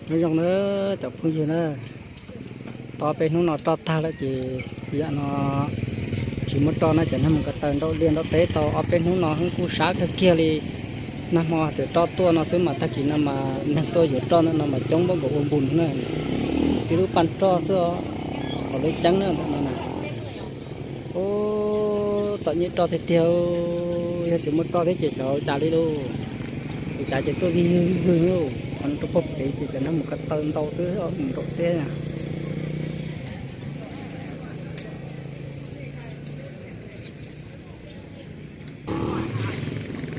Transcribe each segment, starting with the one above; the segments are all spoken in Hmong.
Nyob zoo na cov phooj ywg na, tau ob peb hnub no roj tag lawm ces yam no tsis muaj roj na, cov neeg mus ko taw nraum liaj nraum teb tau ob peb hnub no kuj sab kawg kiag li. Nag hmo tias roj tuaj no xwb mas tag kis no mas neeg tuaj yuav roj ntawm no mas coob npaum nkaus ua npus na. Tib lub paj roj xwb, qhov lub ceeb na ntawm no na. Ub, txom nyem roj tiag tiag, yog tsis muaj roj thiab ces xyov ua cas li lauj. Ua cas ces tuaj vij vwg vwg lauj, qhov no rau pem ces cov neeg mus ko taw ntau xwb, mus nraum teb.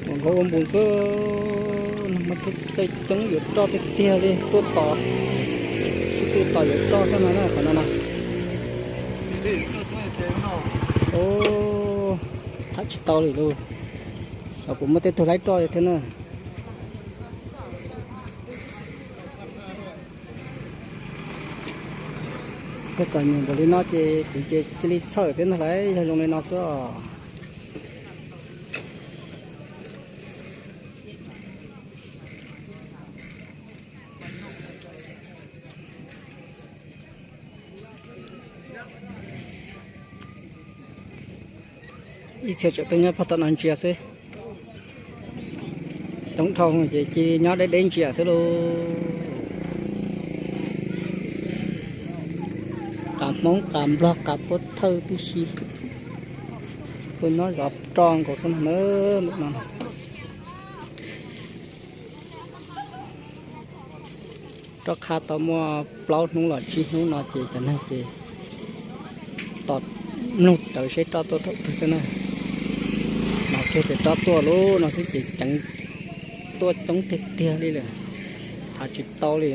Ua nkaus ua npus xwb, nag hmo txawj coob yuav roj tiag tiag li, tuaj tos, sib tw tos yuav roj xwb no na, qhov no na. Ub, tham tsis tau li lauj, xyov puas muaj tej tug laib roj thiab na. Yog txom nyem npaum li no ces kuv ces cia li txhawj thiab ntag lauj, yog zoo li no xwb os. Ib txhia tseem tuaj nyob pog tom no ntsia xwb. Coob dhau ces cia li nyob deb deb ntsia xwb lauj. Qas Hmoob qas Nplog qas Puab Thawj tib si tuaj nyob zov roj nkaus xwb na ntawm no. Roj qha tau muaj plaub hnub los tsib hnub no ces cov neeg ces tos mloog rawv seb roj tuaj thaum twg xwb na. Hnov kiag tias roj tuaj lub no xwb ces ceev, tuaj coob tiag tiag li lawm, tham tsis tau li.